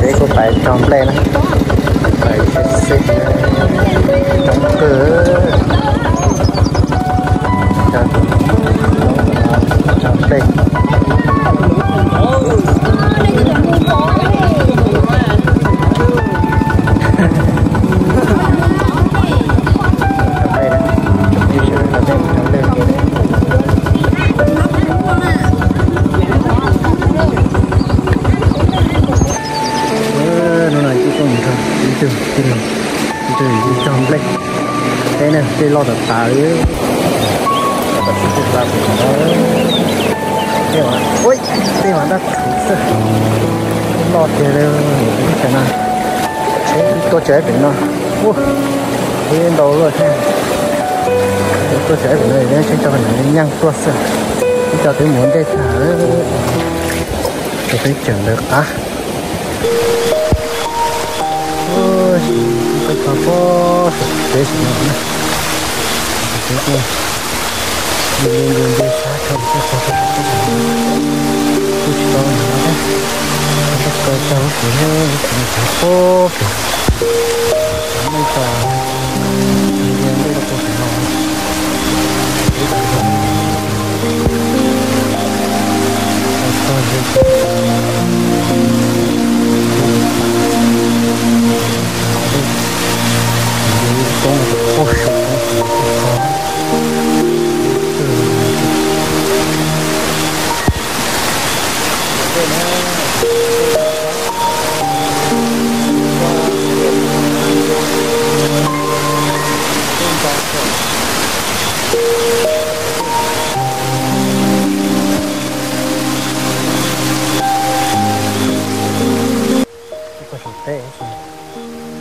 Peb kuj pais tso nplej na, pais xwb xwb, coob kawg. Tso nplej. Hnub no kuj tuaj mus nrog ib tug tij laug, ib tug tij laug nplej, peb ne tej loj tas tas li. Tej mas dab txhuv xwb, loj tiag li. Ib tsam no tuaj tsev pem no, ub, ib ntau luaj thiab. Tuaj tsev pem no tseem tso nram nyaaj tuaj xwb, ib co twb mus ua ntej tag, rau peb tseem ntawd qab. Ib txoj qhov pob saum tsev sim no na, tsev kuj nce nce nce sab rau txoj qhov pob saum tsev, kuj tsis tau nrad thiab, txoj qhov pob saum tsev, pob pem, nej tso, nce ntej rau puag pem no.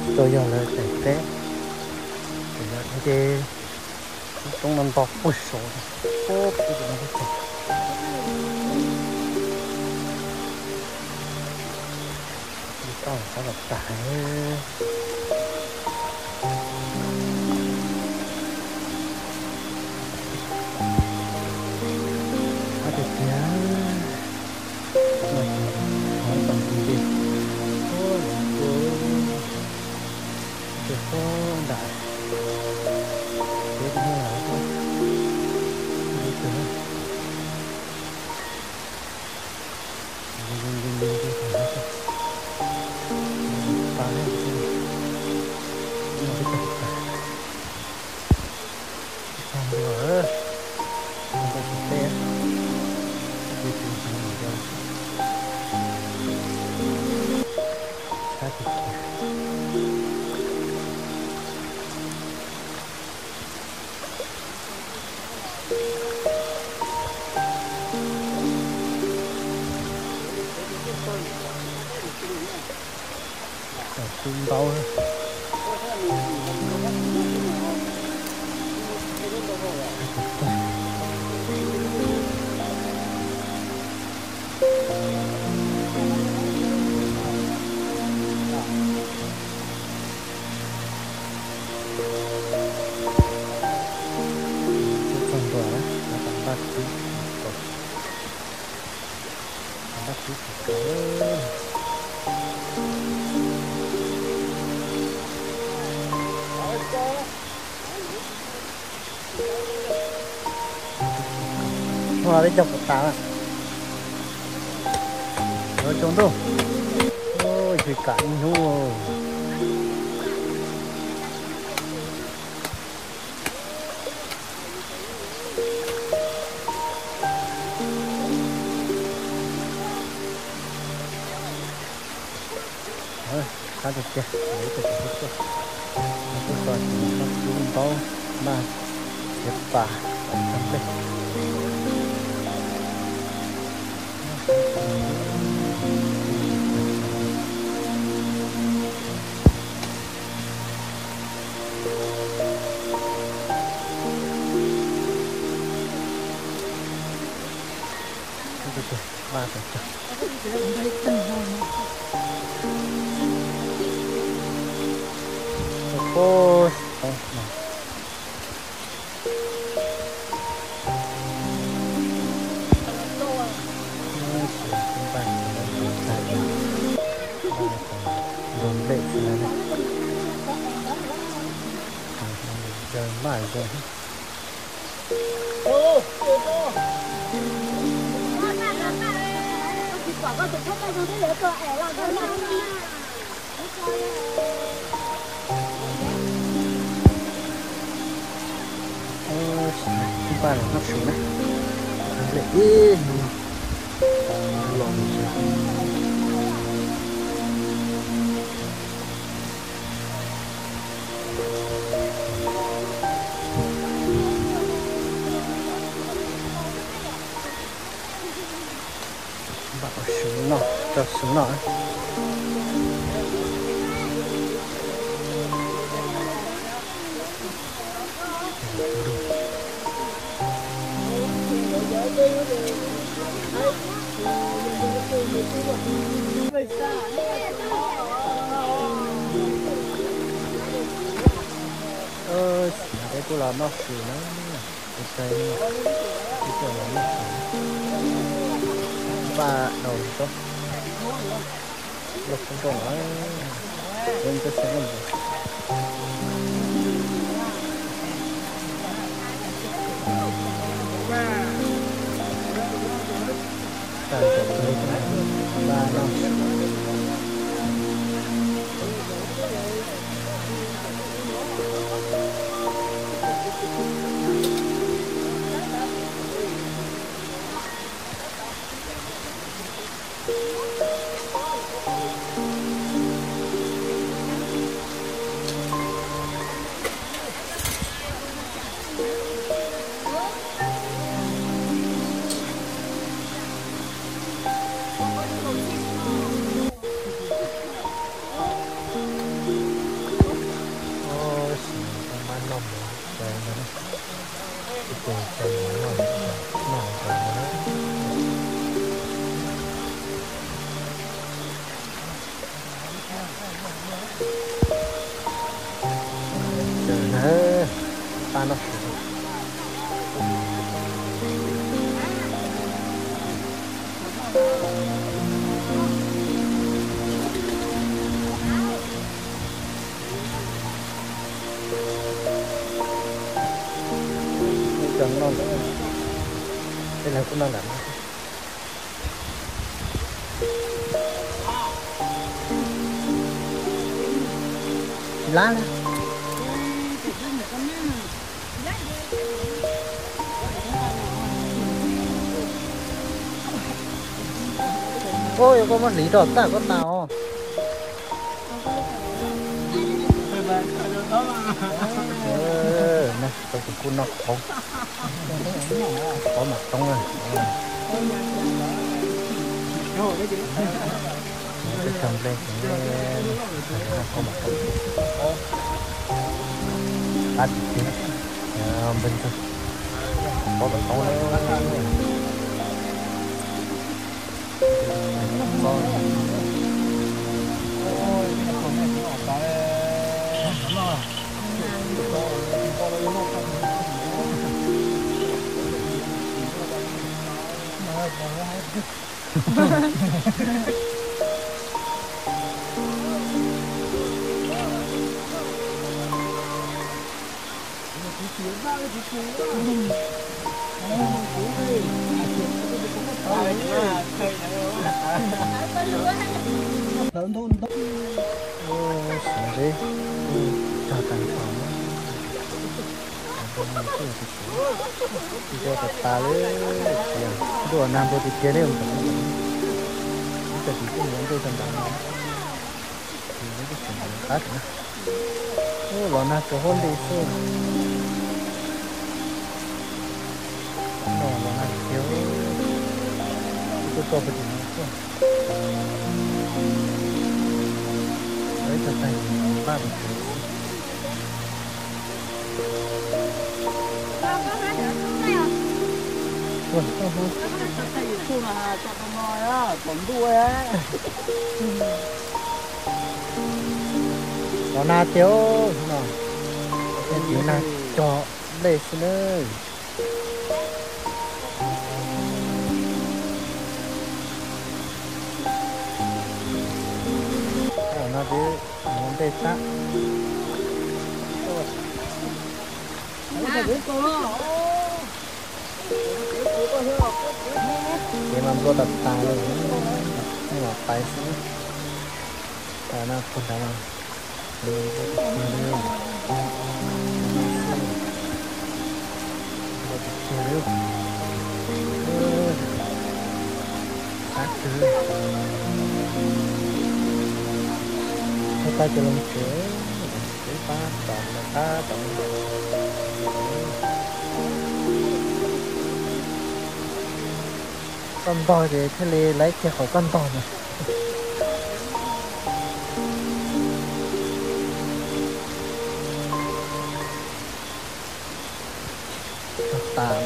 Tsis tau yog lawv daim teb, ces lawv nce lub roob no nto puag saud, puag pem no teb tag. Toj sab tas tas. Qab tiag tiag. Hov tau nti nti, ua, ua, ua, ua, ua, ua, ua, ua, ua, Tub ntau. Txog ntua na, no tam npaj tib kaum, tam npaj tib kaum. Hnub no peb cog puas tas na. Yuav tsaus ntuj. Ua, tsis kam ib hnub. Qab tiag tiag, ib co tsis tub tuaj, tub tuaj tsis noj tub ntaub, maj txiav pas, tau tag nplej. Vaj tau cog. Ua, Npaj zoo. Npaj los noj su na. Nplej ib hnub no los li. Npaj ua su noj, rau su noj. Peb kuj los noj su na, tus cai no, ib co los noj su, npaj daus tso, los kuj rau na, peb cov xeem Looj Npuas. Tag cov peb npaj noj su. Tab sis npaj noj mov cawv ntag na. Ib co cov mov noj, noj cawv ntag na. Cawv na, pab noj su. Cov noj ntawm, tej lawv kuj noj ntawm no. Tsis lab li. Ua yog koj muab hliv rau tag koj tas os. Tau kuv kuj noj qhov, qhov mas toob na. Peb cog nplej ces noj qhov mas toob. Qab tiag tiag, npawg ntxawg, qhov mas toob na. Xyov li, cog tag nrho na. Ntuj tas tas li, ntuj nag npau tiag tiag li. Ib co txiv kuj mus ua ntej rau nram no. Ces peb kuj tseem nyob qab tim na. Ub, los nag tsuas huab nti xwb. No los nag tiag tiag. Kuv tuaj txog puag tim no tuaj. Ib co tag npaj mus tsev xwb. Tuaj, tuaj hu. Tom ntuj, los nag tiag no. Tej txiv nag cog nplej xwb nawb. Tam no ces mus ua ntej tag. Kev mas nplua tas tas li, muaj pais xwb. Pais no puag nrad no, nplua tas tas li, nplua tas tas li. Sab kawg. Tab tab cov loo tsev, tsev pab tom lawv qab tom. Koj ntog ces thiaj li laiv kiag qhov koj ntog na. Tag tas.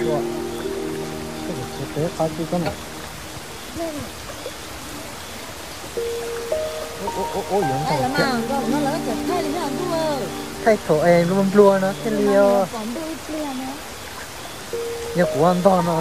Ua, tej zaum tsis peb qab tib koj na. Ua, ua, ua, yuav ntog thiab. Thaij thaum es nplua nplua no thiaj li os. Yog kuv ua ntog no.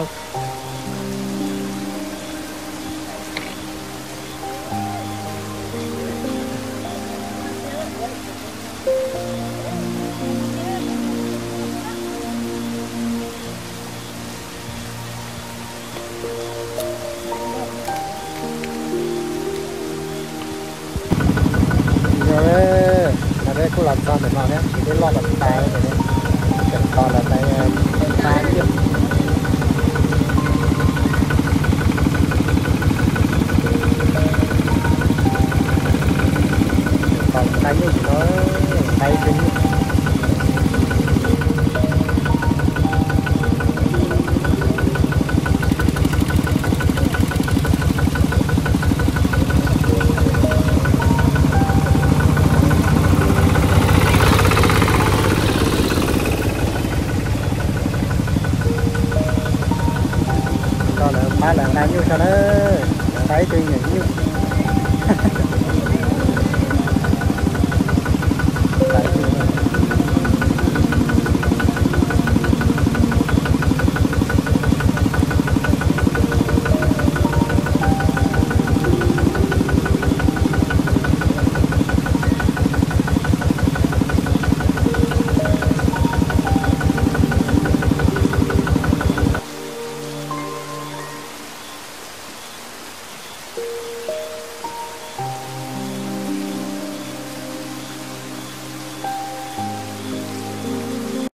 Yog, no peb kuj los txog ntawm no thiab, tsis peb loj tas tas li, tseem tos lawv pais nqa thiab.